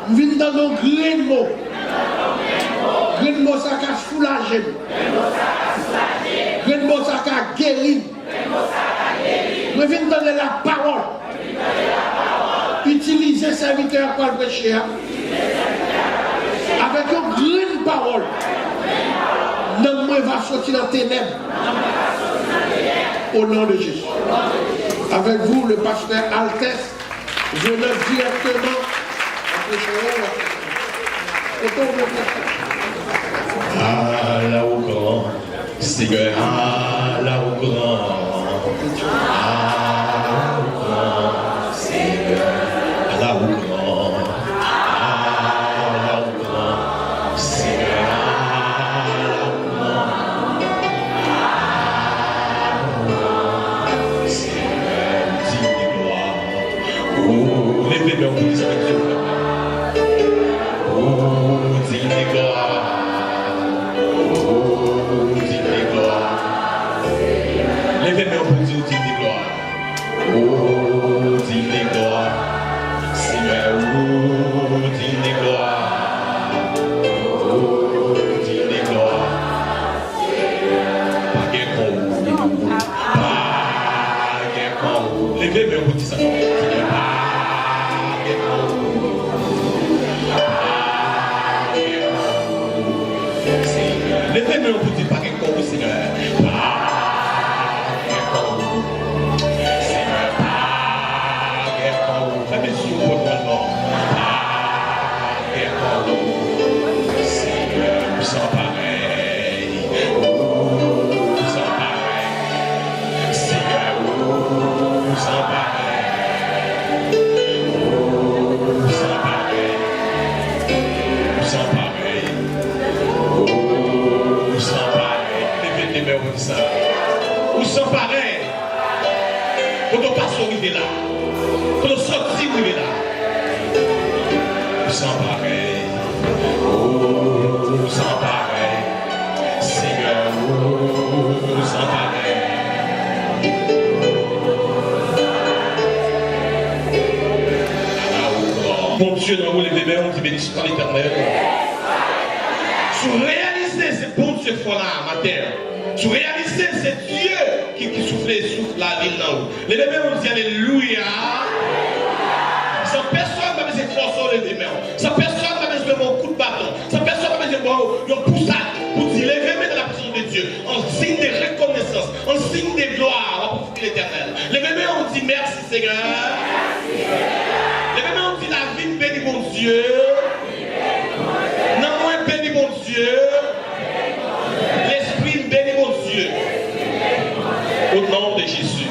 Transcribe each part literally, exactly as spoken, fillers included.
M vin tande yon grenn mo. Grenn mo sa ka soulaje m. Grenn mo sa ka geri m. Mwen vin tande lapawòl. Itilize sèvitè a k pral preche a avèk yon grenn pawòl. Nanm mwen va soti nan tenèb. Au nom de Jésus. Avec vous, le pasteur Altesse, venant directement. Ala ou gran, Senyè, ala ou gran, ala ou gran, Senyè, ala ou gran, ala ou gran, Senyè, ala ou gran, ala ou gran, Senyè, digne de gloire. Ou leve men w pou di sa, Senyè. Ou digne de gloire. Ou digne de gloire. Leve men w pou di ou digne de gloire. Ou digne de gloire. Senyè, ou digne de gloire. Ou digne de gloire. Pa gen kon ou. Pa gen kon ou. Leve men w pou di sa. Pa gen kon ou. Pa gen kon ou. Senyè. Leve men w pou di pa gen kon ou, Senyè. Pa gen kon ou. Senyè, pa gen kon ou. Fèmen zye w pou nou non. Pa gen kon ou. Senyè, ou san parèy. Ou san parèy. Senyè, ou san parèy. Ou san parèy. Ou san parèy. Ou san parèy. Leve de men w pou di sa. Ou san parèy. Kote w pase w rive la. Kote w soti w rive la. Ou san parèy. Ou san parèy. Senyè, ou san parèy. Ala ou gran. Bondye nan ou, leve men w, di, beni swa Letènèl. Si w reyalize se Bondye fò la maten an, si w reyalize se Dye ki, ki soufle souf lavi nan ou, leve men w, di, alelouya. San pèsonn pa bezwen fòse w leve men w. San pèsonn pa bezwen ba w kout baton. San pèsonn pa bezwen ba w yon pousad pou di, leve men nan la présence de Dieu. An siy de rekonesans, an siy de glwa, w ap ofri Letènèl. Leve men w, di, mèsi, Senyè. Leve men w, di, lavi m beni Bondye. Nanm mwen beni Bondye. Lespri m beni Bondye. Au nom de Jésus.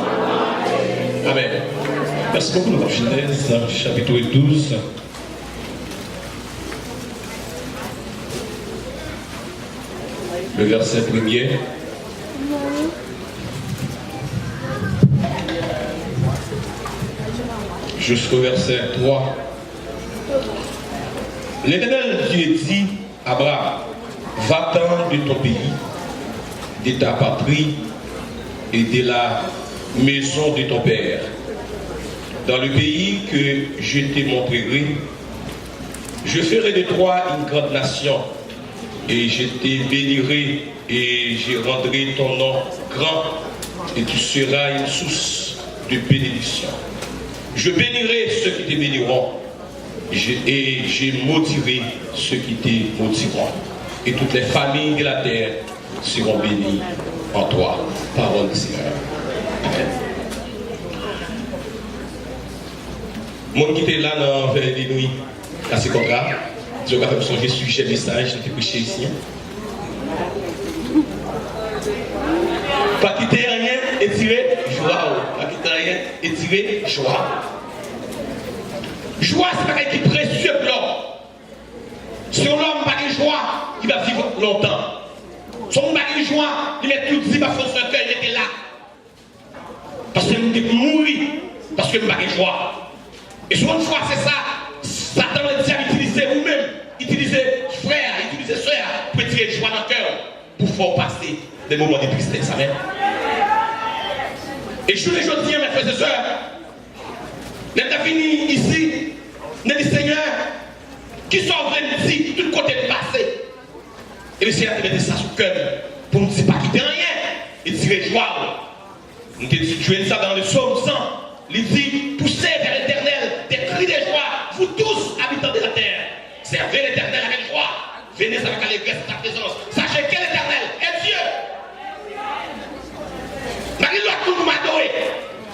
Amen. Merci beaucoup, nou pral Genèse, chapitre douze, le verset premier, jusqu'au verset trois. L'Éternel Dieu dit, Abraham, va-t'en de ton pays, de ta patrie et de la maison de ton père, dans le pays que je te montrerai. Je ferai de toi une grande nation, et je te bénirai, et je rendrai ton nom grand, et tu seras une source de bénédiction. Je bénirai ceux qui te béniront, je, et je maudirai ceux qui te maudiront, et toutes les familles de la terre seront bénies en toi. Parole du Seigneur. Amen. Moun ki te la nan vèy de nwi, kase kontra, di yo ka fè m sonje sijè mesaj nou te preche isi an. Pa kite anyen etire jwa w. Pa kite anyen etire jwa w. Jwa se bagay ki presye pou lòm. Si yon lòm pa gen jwa, li p ap viv lontan. Si yon moun pa gen jwa, li mèt tou di, pa fòse nan kè, li rete la. Paske m te mouri, paske m pa gen jwa. E souvan fwa, se sa, Satan, ledyab, itilize ou menm, itilize frè a, itilize sè a, pou retire jwa nan kè w, pou fè w pase de moman de tristès. Amen. E jounen jodi a, mè frè e sè, lè m t ap vini isi, m te di, Senyè, Kisa w vle m di tout kote m pase? Epi Senyè a te mete sa sou kè m pou m di pa kite anyen retire jwa w. M te jwenn sa dans le psaume cent. Li di, poussez vers l'Éternel des cris de joie, vous tous, habitants de la terre. Servez l'Éternel avec joie. Venez avec allégresse à sa présence. Sachez que l'Éternel est Dieu. Pa gen lòt moun pou m adore,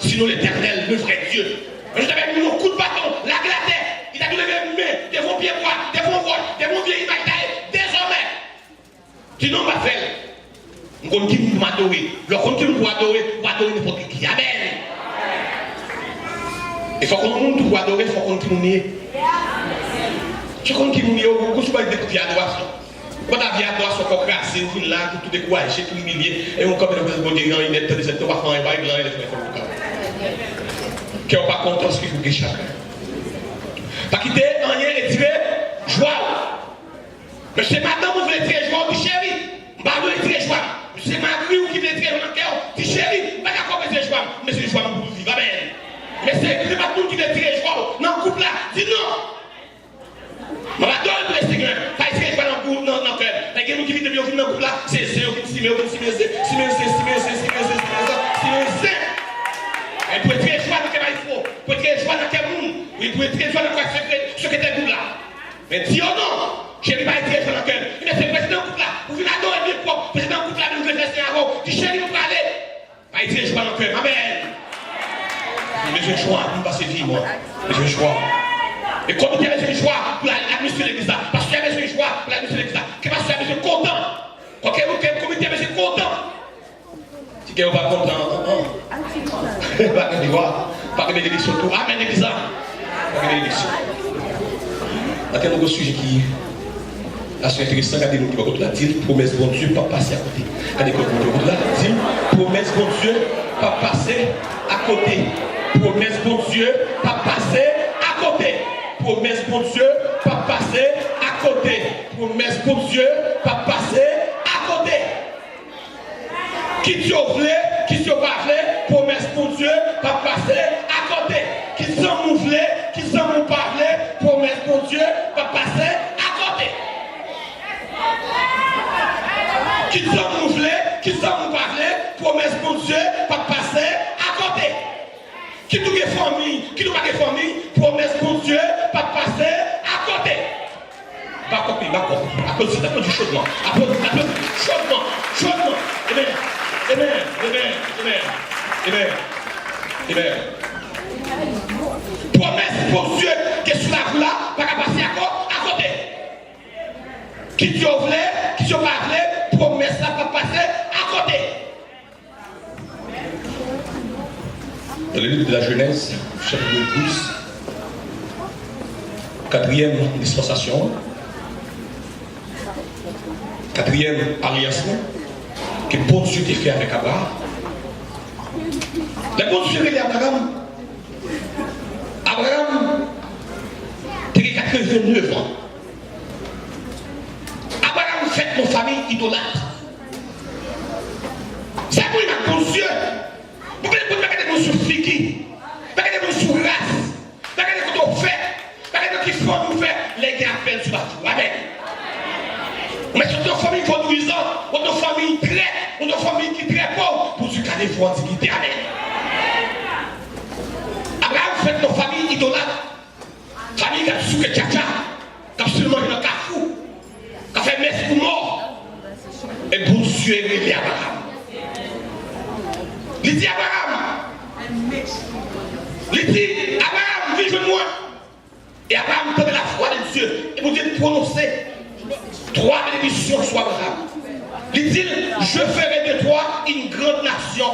sinon Letènèl, le vrè Dye. Mwen, yo t ap bay moun yon kout baton, lage l atè. Li t ap leve men devan yon pye bwa, devan yon wòch, devan yon vye imaj taye. Dezòmè, di non, m pa fè l. M konn ki moun pou m adore. Lè w konn ki moun pou w adore, ou adore nenpòt ki. Amèn. E fò w konn moun tou pou adore, fò w konn ki moun li ye. Si w konn ki moun li ye, ou konn sou bay de kout vye adorasyon. Ou pa ta vye adorasyon, kò kraze, ou vin la, ou tou dekouraje, tou imilye, e ou kanpe nan prezans Bondye, gen anyen nèt, tande sèt, ou pa fè anyen, pa regle anyen, lè fè fè ou ka. Kè w pa kontan, se ki pou gen chagren. Pa kite anyen retire jwa w. Men se madanm ou vle retire jwa w, di cheri, m pa vle retire jwa m. Men se mari w ki vle retire jwa nan kè w, di cheri, m pa dakò retire jwa m. Men se jwa m pou viv, amèn. Men se nenpòt moun ki vle retire jwa w nan koup la, di non. M ap adore pou Lesenyè. Pa retire jwa nan gou-, nan, nan kè m. Men gen moun ki vin depi yo vin nan gwoup la, se zen yo vin simen, yo vin simen zen, simen zen, simen zen, simen zen, simen zen, simen zen. Men pou retire jwa nan kè Mayifwo, pou retire jwa nan kè moun, wi, pou retire jwa nan kè sekrè, sekretè gwoup la. Men di yo non, cheri pa retire jwa nan kè m. Men se prezidan gwoup la, ou vin adore byen pwòp, prezidan gwoup la vin vle fè zen avè w. Di cheri m prale. Pa retire jwa nan kè m. Amèn. M bezwen jwa pou m pase vi mwen. M bezwen jwa. E komite a bezwen jwa pou l al administre legliz la. Pastè a bezwen jwa pou l al administre legliz la. Ke pastè a bezwen kontan. Kòke ou ke komite a bezwen kontan. Si kè yo pa kontan, an, an. Pa gen jwa. Pa gen benediksyon tou. Amèn, legliz la. Pa gen benediksyon. Atè nou gwo sijè ki Sa se enteresan, gade moun ki bò kote la, di l, pwomès Bondye p ap pase akote. Gade kote moun ki bò kote la, di l, pwomès Bondye p ap pase akote. Pwomès Bondye p ap pase akote. Pwomès Bondye p ap pase akote. Pwomès Bondye p ap pase akote. Kit yo vle, kit yo pa vle, pwomès Bondye p ap pase akote. Kit zanmi w vle, kit zanmi w pa vle, pwomès Bondye p ap pase akote. Kit zanmi w vle, kit zanmi w pa vle, pwomès Bondye p ap pase akote. Kit ou gen fanmi, kit ou pa gen fanmi, pwomès Bondye p ap pase akote. Back up, back up. Aplodi, aplodi chodman. Aplodi, aplodi chodman, chodman. Amen. Amen. Amen. Amen. Amen. Amen. Pwomès Bondye ke sou lavi la pa ka pase ako-, akote. Kit yo vle, kit yo pa vle, pwomès la p ap pase akote. Dans le livre de la Genèse, chapitre douze, katriyèm dispansasyon, katriyèm alyans lan, ke Bondye te fè avèk Abraram. Lè Bondye rele Abraram, Abraram te gen katrevennev an. Abraram fèt nan fanmi idolat. Sa pou imaj Bondye. Bondye pa gade moun sou figi, pa gade moun sou ras, pa gade kote w fèt, pa gade nan ki fanmi w fèt, lè gen apèl sou lavi w. Amèn. Ou mèt sot nan fanmi vodouyizan, ou nan fanmi trèt, ou nan fanmi ki trè pòv, pou Dye gade fè w an diyite. Amèn. Abraram fèt nan fanmi idolat. Fanmi k ap souke tchatcha, k ap swiv manje nan kafou, k ap fè mès pou mò. E Bondye rele Abraram. Li di Abraram, li di, Abraram, vin jwenn mwen. E Abraram tande la vwa de Dye. E Bondye pwononse twa benediksyon sou Abraram. Li di l, je ferai de toi une grande nation.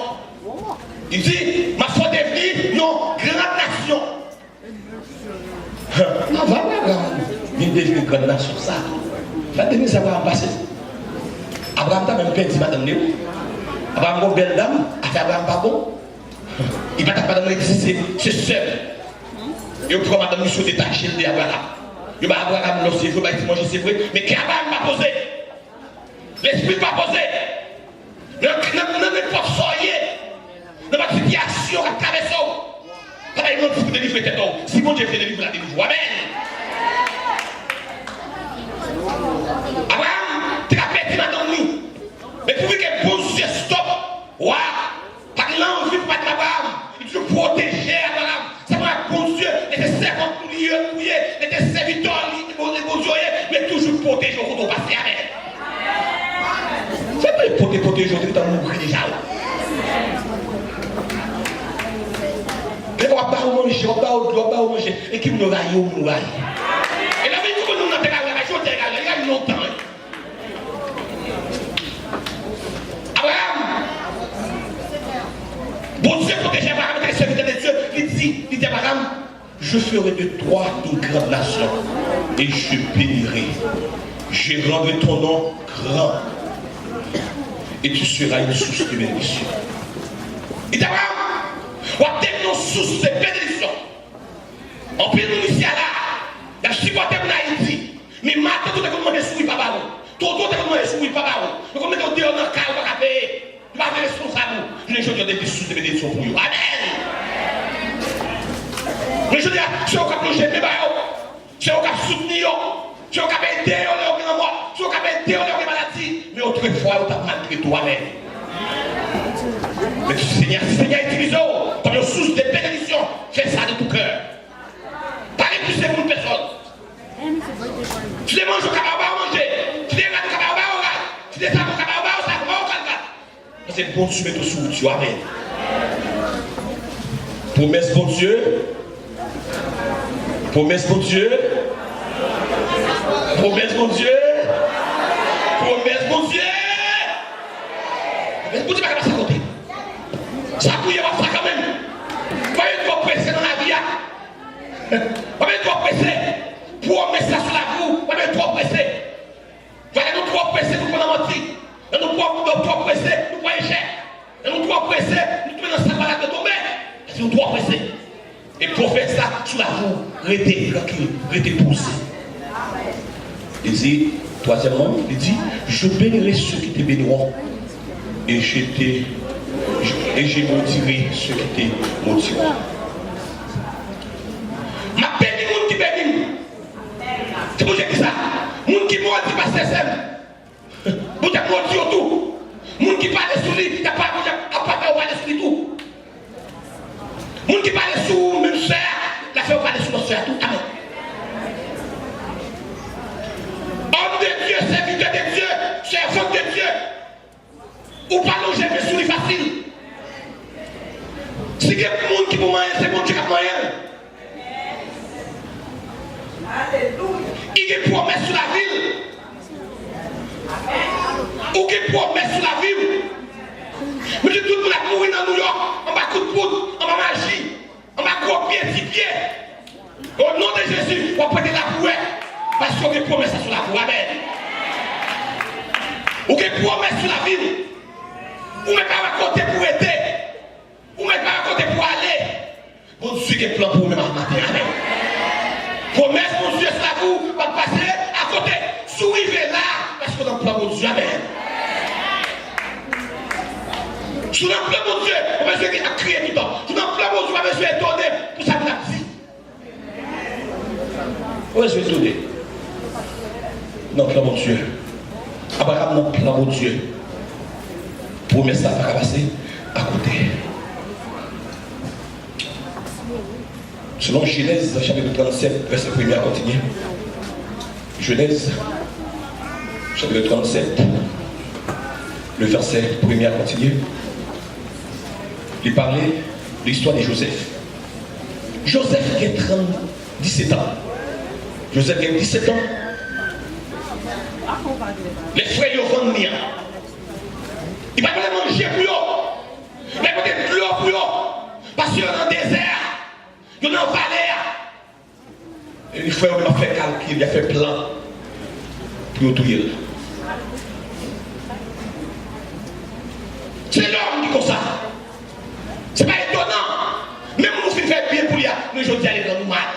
Li di, m ap fè w devni yon gran nasyon. Avan Abraram vin devni gran nasyon sa, sa te vin sa Abraram pase. Abraram ta menm pèdi madanm li wi. Abraram gon bèl dam, afè Abraram pa bon. Li pa t ak madanm li, li di se, se sè m. Yo pran madanm li, yo detache l de Abraram. Yo bay Abraram lò se vre, bay ti manje se vre, men kè Abraram pa poze. Lespri l pa poze. Nan, nan, nan nenpòt sa w ye, nan nenpòt sitiyasyon k ap travèse w, pa bay manti pou delivre tèt ou. Si Bondye vle delivre l, l a delivre w. Amèn. Ou li ye, ou ye, rete sèvitè li, li Bondye, Bondye w ye, men toujou pwoteje w kote w pase. Amèn. Se pa pote, pwoteje w, te gentan mouri deja, wi. Lè w ap ba yo manje, w ap ba yo dlo, w ap ba yo manje, e ki moun yo rayi, yo moun yo rayi. E lè w vin konprann moun nan te rayi, rayi, jodi a, rayi, rayi lontan, wi. Abraham, Bondye pwoteje Abraham, te sèvitè de Dye, li di, li di Abraham, Je ferai de toi une grande nation et je bénirai. Je rendrai ton nom grand et tu seras une source de bénédiction. Li di Abraham, w ap devni yon sous de benediksyon. Anpil moun isi a la, y ap sipòte moun Ayiti. Men matant ou te konn manje souri pa ba ou. Tonton ou te konn manje souri pa ba ou. Yo konn mete w deyò nan kay ou pa ka peye. Yo pa vle responsab ou. Jounen jodi a, w devni sous de benediksyon pou yo. Amèn! Men jodi a, se ou k ap lonje men ba yo. Se ou k ap soutni yo. Se ou k ap ede yo lè yo gen lanmò. Se ou k ap ede yo lè yo gen maladi. Men otrefwa, yo t ap maltrete w. Amèn! Men Senyè, si Senyè itilize w kòm yon sous de benediksyon, fè sa de tout kè. Pa refize moun pèsòn. Si se manje ou ka ba yo, ba yo manje. Si se rad ou ka ba yo, ba yo rad. Si se savon ou ka ba yo, ba yo savon, ba yo kalbat. Paske Bondye mete w sou wout yo. Amèn. Pwomès Bondye. Pwomès Bondye. Pwomès Bondye. Pwomès Bondye. Pwomès Bondye pa ka pase akote. Sa pou ye w ap fè kanmenm. Pa gen twò prese nan lavi a. Pa gen twò prese. Pwomès la sou lavi w. Pa gen twò prese. Lè nou twò prese, nou pran nan manti. Lè nou twò, nou twò prese, nou pran echèk. Lè nou twò prese, nou tonbe nan sa pa la dwe tonbe. Paske nou twò prese. E pwomès la sou lavi w, rete trankil, rete poze. Li di, twazyèmman, li di, Je bénirai ceux qui te béniront, et je te, et je maudirai ceux qui te maudiront. M ap beni moun ki beni m. Se Bondye ki di sa. Moun ki modi pastè sè m, Bondye ap modi yo tou. Moun ki pale sou li, y ap pale, Bondye ap, ap fè yo pale sou li tou. Moun ki pale sou ou, menm sè a, l ap fè yo pale sou lòt sè a tou. Amèn. Homme de Dieu, serviteur de Dieu, servante de Dieu. Ou pa lonje men sou li fasil. Si gen moun ki pou manyen, se Bondye k ap manyen l. Li gen pwomès sou lavi l. Ou gen pwomès sou lavi w. Menm si tout moun ap mouri nan Nouyòk, anba kout poud, anba maji, anba gwo pye, ti pye. O non de Jezi, w ap pote lapouwè, paske w gen pwomès la sou lavi w. Amèn. Ou gen pwomès sou lavi w. Ou menm pa wè kote pou w rete. Ou menm pa wè kote pou w ale. Bondye gen plan pou ou menm maten. Amèn. Pwomès Bondye sou lavi w p ap pase akote. Si w rive la, paske w nan plan Bondye. Amèn. Si w nan plan Bondye, ou pa bezwen ap kriye toutan. Si w nan plan Bondye, ou pa bezwen etone pou sa moun ap di. Ou bezwen etone. Nan plan Bondye. Abraham nan plan Bondye. Pwomès la pa ka pase akote. Selon Jenèz, chapit trannsèt, vèsè premye a kontinye. Jenèz, chapit trannsèt, le vèsè premye a kontinye. Li pale de listwa de Jozèf. Jozèf gen trann, disèt an. Jozèf gen disèt an. Lè frè yo vann li an, li pa t pote manje pou yo. Li pa t pote dlo pou yo. Paske yo nan dezè a. Yo nan vale a. Epi frè yo menm ap fè kalkil, y ap fè plan pou yo touye l. Se lòm ki konsa. Se pa etonan. Menm moun ou fin fè byen pou li a, men jodi a li rann ou mal.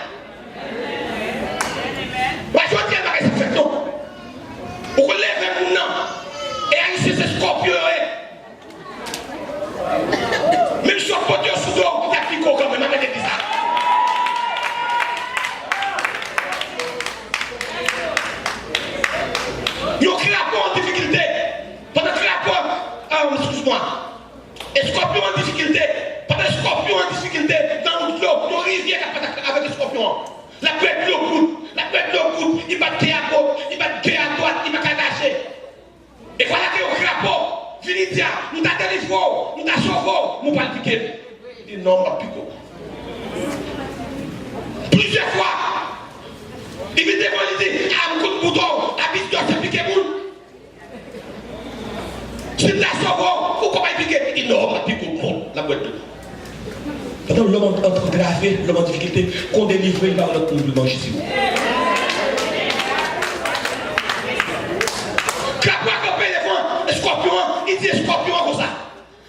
Pa jodi a bagay sa fèt non. Ou konn leve moun nan. E Ayisyen se skòpyon yo ye. Menm si w ap pote yo sou do w, ou t ap pi gwo kanmenm, amèn legliz la. Yon krapo an difikilte, pandan krapo, ah, excuse-moi. Eskòpyon an difikilte, pandan eskòpyon an difikilte, nan yon dlo, yon rivyè k ap pase avèk eskòpyon an. Li bat kè a goch, li bat kè a dwat, li pa ka gache. E vwala ke yon krapo vini di a, "M ta delivre w, m ta sove w, men w pral pike m." Li di, "Non, m p ap pike w." Plizyè fwa, li vin devan, li di, "A, m konn bouton, a, bis dòs ap pike moun. Si m ta sove w, ou konn pral pike." Li di, "Non, m p ap pike w." Bon, l ap bwè dlo. Pandan lòm an, an, antrave, lòm an difikilte, kon delivre, li pa wè lòt moun pou l manje sirop. Krapo a kanpe devan eskòpyon an, li di eskòpyon an konsa,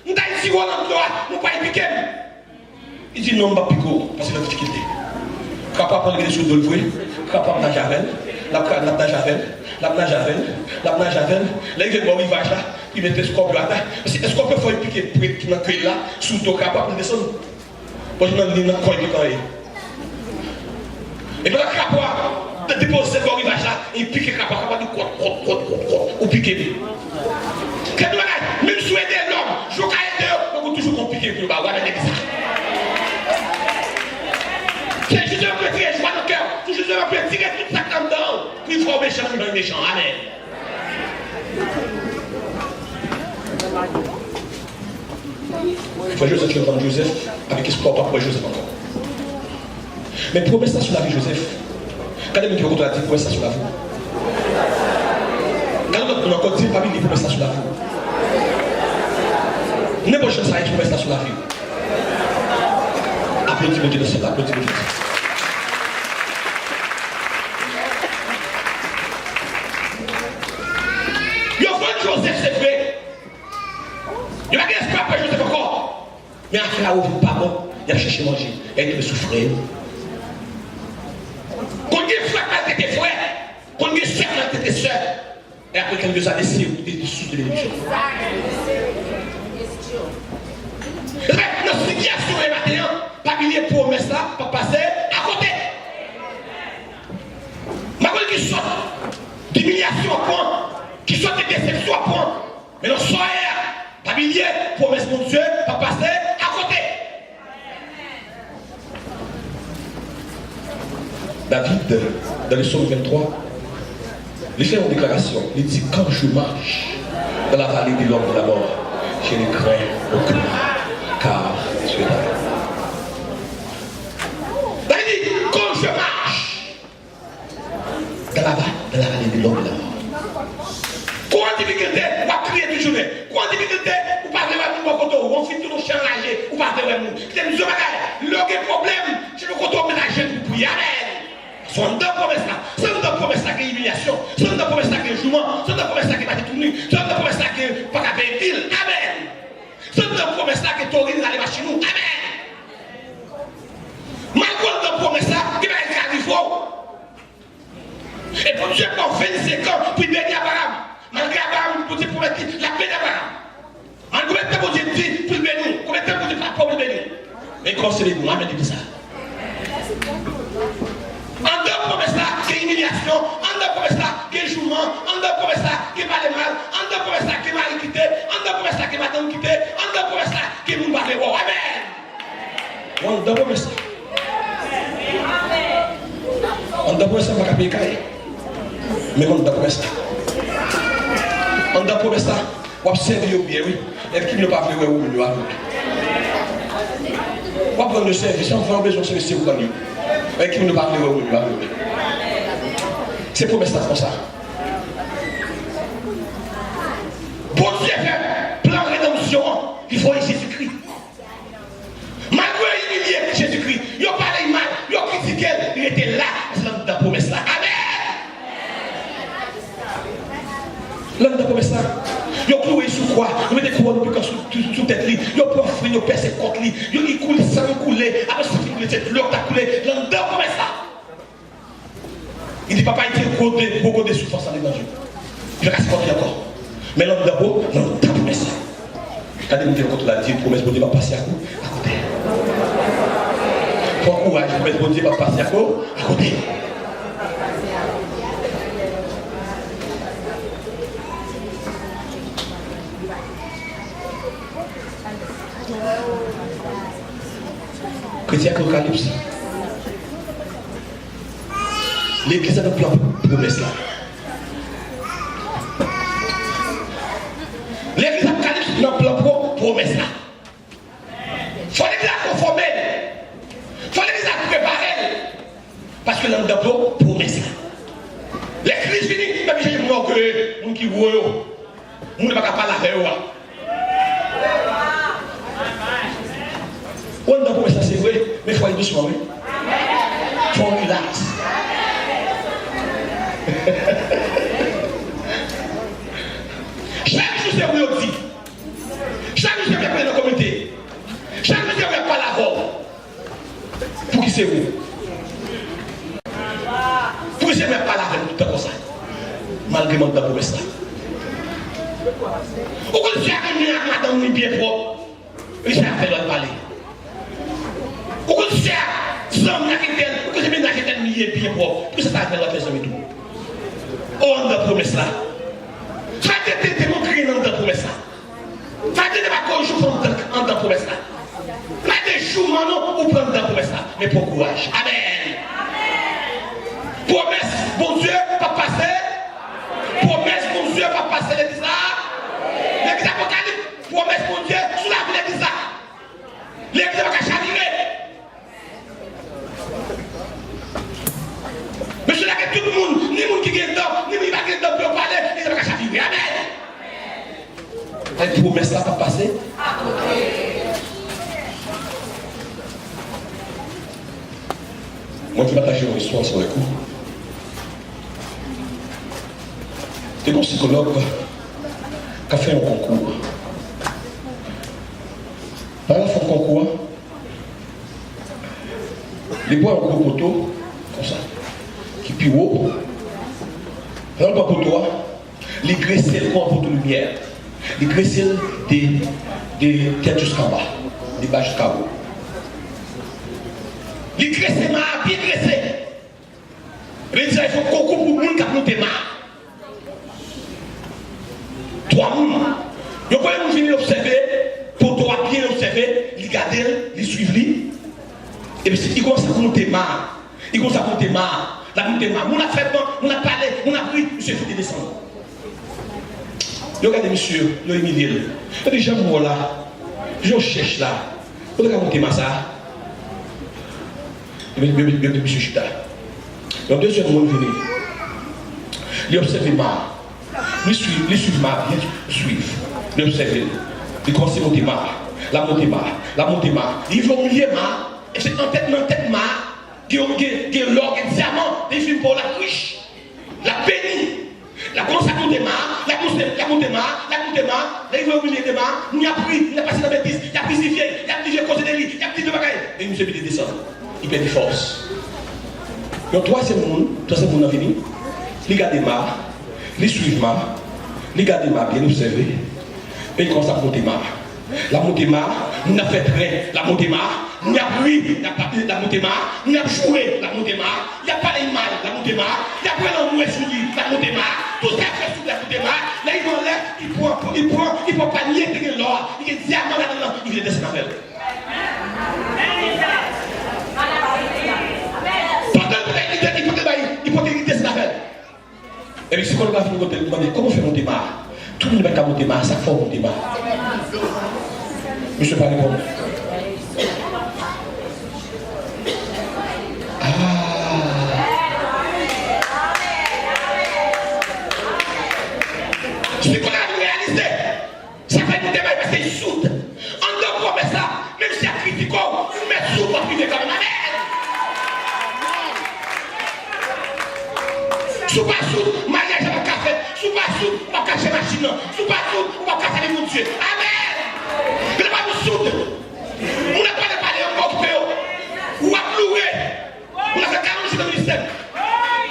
"M ta retire w nan dlo a, men w pral pike m." Li di, "Non, m p ap pike w, paske nan difikilte." Krapo a pran l rete sou do l vre, krapo ap naje avè l, l ap, l ap naje avè l, l ap naje avè l, l ap naje avè l. Lè l rive bò rivaj la, li mete eskòpyon atè, paske eskòpyon fò l pike prèt nan ke l la, sou do krapo a pou l desann. Bon, nan li nan kò l li kanpe. E pandan krapo a te depoze bò rivaj la, li pike krapo a, krapo a di, "Kwòt, kwòt, kwòt, kwòt, kwòt, ou pike m." Kèt bagay, menm si w ede lòm, jou w ka ede yo, men ou toujou gon pike pou yo ba w, amèn, legliz la. Se Jezè ki tire jwa nan kè w, se Jezè ki tire tout sa k anndan w, pou l fè w mechan, menm jan l mechan, amèn. Frè Joseph, yo tann Joseph, avèk espwa w p ap wè Joseph ankò. Men pwomès la sou lavi Joseph. Gade moun ki bò kote w la, di, "Pwomès la sou lavi w." Gade lòt moun ankò, di, "Familyè, pwomès la sou lavi w." Nenpòt jan sa ye, pwomès la sou lavi w. Aplodi Bondye nan syèl la, aplodi Bondye. Yo vann Joseph, se vre. Yo pa gen espwa pou Joseph ankò. Men afè a yo vin pa bon. Y ap chèche manje. Y al tonbe sou frè yo. Konn gen frè k maltrete frè. Konn gen sè k maltrete sè. E apre, kèlkeswa de se, de, de sous de benediksyon. Nan sitiyasyon w ye maten an, pa bliye pwomès la p ap pase akote. Malgre ki sòt de imilyasyon w ap pran, ki sòt de desepsyon w ap pran, men nan sa w ye a, pa bliye, pwomès Bondye p ap pase akote. David, dans le psaume vingt-trois, li fè yon deklarasyon. Li di, "Quand je marche dans la vallée de l'ombre de la mort, je ne crains aucun mal, car tu es là." David di, "Quand je marche dans la va-, dans la vallée de l'ombre de la mort." Kou w an difikilte, w ap kriye tout jounen. Kou w an difikilte, ou pa vle wè moun bò kote w. Ou fi tout yon chan raje, ou pa vle wè moun. Kite m di w bagay, lè w gen pwoblèm, se bò kote w met ajenou pou priye. Amèn. Se anndan pwomès la. Se anndan pwomès la gen imilyasyon. Se anndan pwomès la gen jouman. Se anndan pwomès la gen pati touni. Se anndan pwomès la gen pa ka peye bil. Amèn. Se anndan pwomès la gen torin rale machin ou. Amèn. Malgre w anndan pwomès la, gen bagay ki ka rive w. E Bondye pran vennsenk an pou l beni Abraram. Malgre Abraram, Bondye pwomèt li, l ap beni Abraram. Malgre konbyen tan Bondye di pou l beni w, konbyen tan Bondye pa pwomèt pou l beni w. Men kòmanse beni w, amèn, di sa. Anndan pwomès la, gen imilyasyon. Anndan pwomès la, gen jouman. Anndan pwomès la, gen pale mal. Anndan pwomès la, gen mari kite. Anndan pwomès la, gen madanm kite. Anndan pwomès la, gen moun pa vle wè w. Amèn. Ou anndan pwomès la. Anndan pwomès la, ou pa ka peye kay. Men anndan pwomès la. Anndan pwomès la, w ap sèvi yo byen, wi. Èk moun yo pa vle wè ou, moun yo avèg. W ap rann yo sèvis, anvan yo bezwen se mesye ou rann yo. Èk moun yo pa vle wè ou, moun yo avèg. Se pwomès la konsa. Bondye fè plan redanmsyon an, li voye Jezikri. Malgre yo imilye Jezikri, yo pale l mal, yo kritike l, li rete la, paske l anndan pwomès la. Amèn! L anndan pwomès la. Yo klouwe l sou kwa, yo mete kouwòn pikan sou, sou, sou tèt li, yo pran fri, yo pèse kòk li, yo, li koule, san li koule, apre san fin koule, se dlo k t ap koule, l anndan pwomès la. Li di, "Papa, li te gode, gwo gode soufrans la devan je m. Li pa ka sipòte ankò." Men l anndan pwo, l anndan pwomès la. Gade moun ki bò kote w la, di, "Pwomès Bondye p ap pase akote." Pran kouraj, pwomès Bondye p ap pase akote. Kretyen Apokalips. Legliz la nan plan pwomès la. Legliz Apokalips nan plan pwo-, pwomès la. Fò legliz la konfòme l. Fò legliz la prepare l. Paske l anndan pwo-, pwomès la. Lè Kris vini, l ap chèche moun ògeye, moun ki wo yo. Moun yo pa ka pale avè yo a. Ou anndan pwomès la, se vre, men fò al dousman, wi. Fò w rilaks. Chak jou se ou yo di. Chak jou se ou y ap pale nan komite. Chak jou se ou y ap pale avè w. Pouki se ou? Pouki se mwen ap pale avè nou toutan konsa? Malgre m anndan pwomès la. Ou konn sè a renmen ak madanm li byen pwòp. Li sa fè lòt pale. Ou konn sè a, zanmi ak entèl, ou konn se mennaj entèl li ye byen pwòp. Pouki sa fè lòt fè zanmi tou? Ou anndan pwomès la. Sa te te te montre anndan pwomès la. Sa te te pa kòrije ou fè anndan, anndan pwomès la. Sa te jouman non ou pran anndan pwomès la. Men pran kouraj. Amèn. Pwomès Bondye p ap pase. Pwomès Bondye p ap pase legliz la. Legliz Apokalips, pwomès Bondye sou lavi legliz la. Legliz la pa ka chavire. Mesye lage tout moun, ni moun ki gen dan, ni moun ki pa gen dan pou yo pale, legliz la pa ka chavire. Amèn. Ay, pwomès la p ap pase. Mwen vle pataje yon istwa ansanm avèk ou. Te gen yon sikològ k ap fè yon konkou. Pandan l ap fè konkou an, li pran yon gwo poto, konsa, ki pi wo. Pandan l pran poto a, li grese l kon yon poto limyè. Li grese l de, de tèt jiska anba, de ba jiska wo. Li grese ma a, byen grese. Epi li di sa, fò konkou pou moun k ap monte ma a. Twa moun. Yon premye moun vini, li obsève poto a byen, li obsève, li gade l, li swiv li. Epi li kòmanse ap monte ma a. Li kòmanse ap monte ma a. L ap monte ma a. Moun ap fè ban, moun ap pale, moun ap ri, misye vide desann. Yo gade misye, yo imilye l. Yo di, jan m wè w la, jan w chèch la, ou te ka monte ma sa a? Yo, yo, yo, yo met misye chita. Yon dezyèm moun vini. Li obsève ma a. Li swiv, li swiv ma a byen swiv. Li obsève l. Li kòmanse monte ma a. L ap monte ma a. L ap monte ma a. Li rive omilye ma a. E se nan tèt, nan tèt ma a, gen, gen, gen lò, gen dyaman. Li fin pa w, l ap rich. L ap beni. L ap kòmanse ap monte ma a, l ap monte, l ap monte ma a, l ap monte ma a. Lè l rive omilye de ma a, moun y ap ri, moun y ap pase nan betiz, y ap rizifye l, y ap rizifye koze de li, y ap rizifye bagay. Men misye vide desann. Li pèdi fòs. Yon twazyèm moun, twazyèm moun nan vini. Li gade ma a, li swiv ma a, li gade ma a byen obsève. Men li kòmanse ap monte ma a. L ap monte ma a, moun ap fè tren, l ap monte ma a, moun ap ri, l ap, l ap monte ma a, moun ap joure, l ap monte ma a, y ap pale l mal, l ap monte ma a, y ap pran lanmou sou li, l ap monte ma a, tout sa y ap fè sou li, l ap monte ma a, lè li rive anlè, li pran, li pran, li pran panye ki gen lò a, li gen dyaman ladan l lan, li vide desann avè l. Pandan l te bay lide, li pote bay, li pote lide desann avè l. Epi sikològ la fin kote l, li mande, kòman w fè monte ma a? Tout moun pa ka monte ma a, sa k fè w monte ma a? Misye pa reponn. Ah. Sikològ la vin reyalize. Sa fè nou te bay paske li soud. Anndan pwomès la, menm si y ap kritike w, ou mèt soud, w ap rive kanmenm. Amèn! Si w pa soud, maryaj la p ap ka fèt. Si w pa soud, ou p ap ka achte machin nan. Si w pa soud, ou p ap ka sèvi Bondye. Amèn! Gen lè pa nou soud. Moun ap pale, pale, yo pa okipe yo. Ou ap loure. Moun la fè karant jou nan ministè.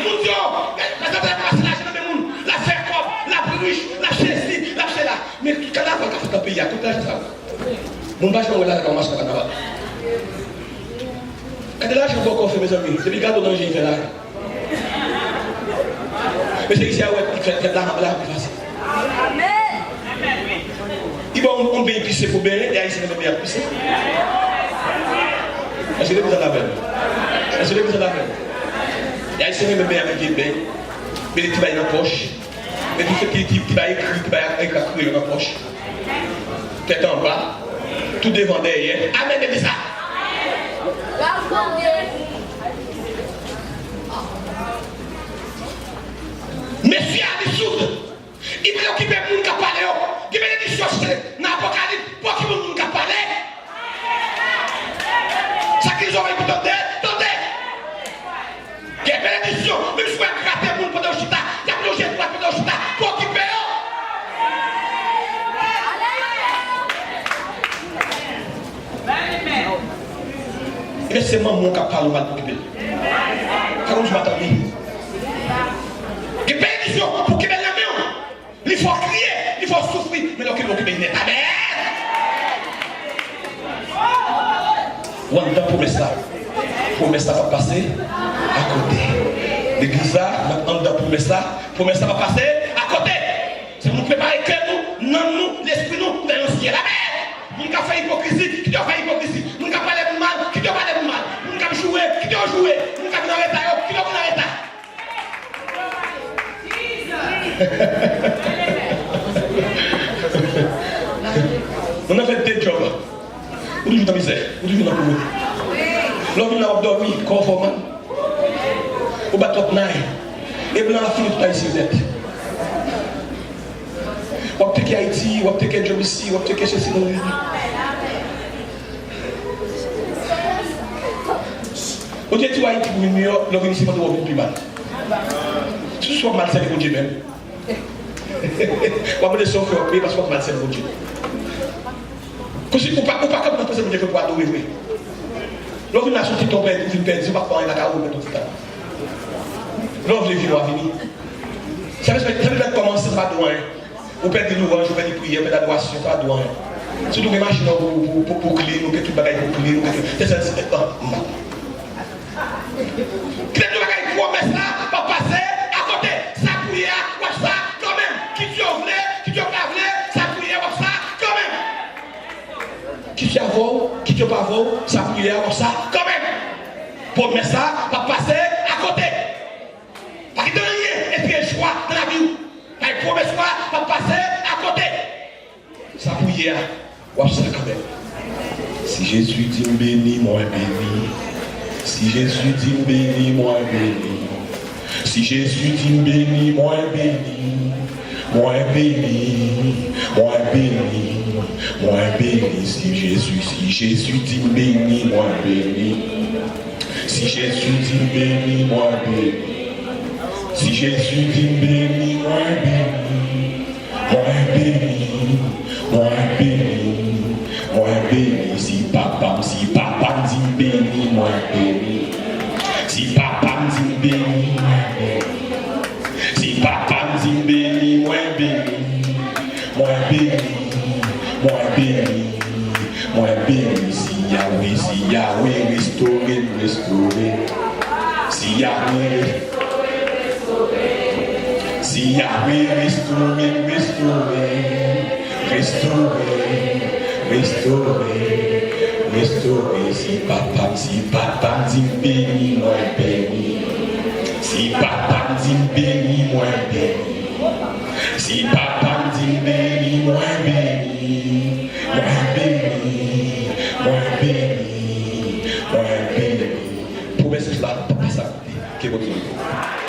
Moun di, o, gade, gade, gade, pase lajan nan men moun. L ap fè kòb, l ap rich, l ap sesi, l ap sela. Men tout kanaval k ap fèt nan peyi a, kote lajan sa yo? Moun pa janm wè lajan nan mache nan kanaval. Gade lajan bòkò fè, mezanmi. Depi gato nan je, li fè lajan. Mesye isi a wè, li fè, fè lajan, lajan pi fasil. Li ba w yon, yon ben epise pou benyen, e Ayisyen renmen ben epise. Èske legliz la avè m? Èske legliz la avè m? Ayisyen renmen bèy avèk vye bèy. Mete ti bèy nan pòch. Mete ti, ti, ti bèy ekri, ti bèy ekri ak kreyòn nan pòch. Tèt anba. Tou devan, dèyè. Amèn, legliz la. Mesye a li soud. Li preokipe moun k ap pale yo. Gen benediksyon nan Apokalips pou ki moun, moun k ap pale. Sa ki gen zòrèy pou tande, tande. Gen benediksyon, menm si w ap grate moun pandan w chita, y ap lonje dwèt pandan w chita, preokipe yo. Ebyen, se manman w k ap pale w mal, preokipe l. Fè kòmsi w pa tande. Gen benediksyon pou kenbe l nan men w. Li fè w kriye, li fè w soufri, men lè w kenbe w kenbe nèt. Amèn! Ou anndan pwomès la. Pwomès la p ap pase akote. Legliz la, n ap anndan pwomès la. Pwomès la p ap pase akote. Se pou nou prepare kè nou, nanm nou, lespri nou, pou n al nan syèl. Amèn! Moun k ap fè ipokrizi, kite yo fè ipokrizi. Moun k ap pale moun mal, kite yo pale moun mal. Moun k ap joure, kite yo joure. Moun k ap vin an reta yo, kite yo vin an reta. Moun nan fè de djòb. Ou toujou nan mizè, ou toujou nan pouvwa. Lè w vin la, w ap dòmi, kò w fè w mal. Ou bat twòp nay. E blan ap fini tout Ayisyen nèt. W ap teke Ayiti, w ap teke djòb isi, w ap teke sesi nan li. Bondye di w Ayiti pou vin miyò, lè w vin isi, mande w vin pi mal. Si w ap mal sèvi Bondye menm. W ap mande sa w fè, w ap peye paske w ap mal sèvi Bondye. Kòmsi ou pa, ou pa kanpe nan prezans Bondye pou adore vre. Lè w vin la sou ti tan w pèdi, ou fin pèdi, ou pa fè anyen lakay ou, ou pèdi yon ti tan. Lè w vle vini, w a vini. Sèvis, sèvis mèt kòmanse, se pa dwe anyen. Ou pèdi louwanj, ou pèdi priyè, ou pèdi adorasyon, sa pa dwe anyen. Sitou gen machin nan pou, pou, pou, pou clean, ou gen tout bagay pou clean, ou gen tout. Se sèl, se, ah, m pa. Kite tout bagay pwomès la p ap pase akote. Sa pou ye a, w ap sa kanmenm. Kit yo vle, kit yo pa vle, sa pou ye a, w ap sa kanmenm. Kit yo vle w, kit yo pa vle w, sa pou ye a, w ap sa kanmenm. Pwomès la p ap pase akote. Pa kite anyen espere jwa nan lavi w. Bay pwomès la p ap pase akote. Sa pou ye a, w ap sa kanmenm. Si Jezi di m beni, mwen beni. Si Jezi di m beni, mwen beni. Si Jezi di m beni, mwen beni. Mwen beni, mwen beni, mwen beni. Si Jezi, si Jezi di m beni, mwen beni. Si Jezi di m beni, mwen beni. Si Jezi di m beni, mwen beni. Mwen beni, mwen beni, mwen beni. Si papa m, si papa m di m beni, mwen beni. Si papa m di m beni, mwen beni. Si papa m di m beni, mwen beni. Mwen beni, mwen beni, mwen beni. Si Yahweh, si Yahweh restore m, restore. Si Yahweh, si Yahweh restore m, restore. Restore, restore, restore. Si papa m, si papa m di m beni, mwen beni. Si papa m di m beni, mwen beni. Si papa m di m beni, mwen beni. Mwen beni, mwen beni, mwen beni. Pwomès la p ap pase akote. Ke Bondye beni w.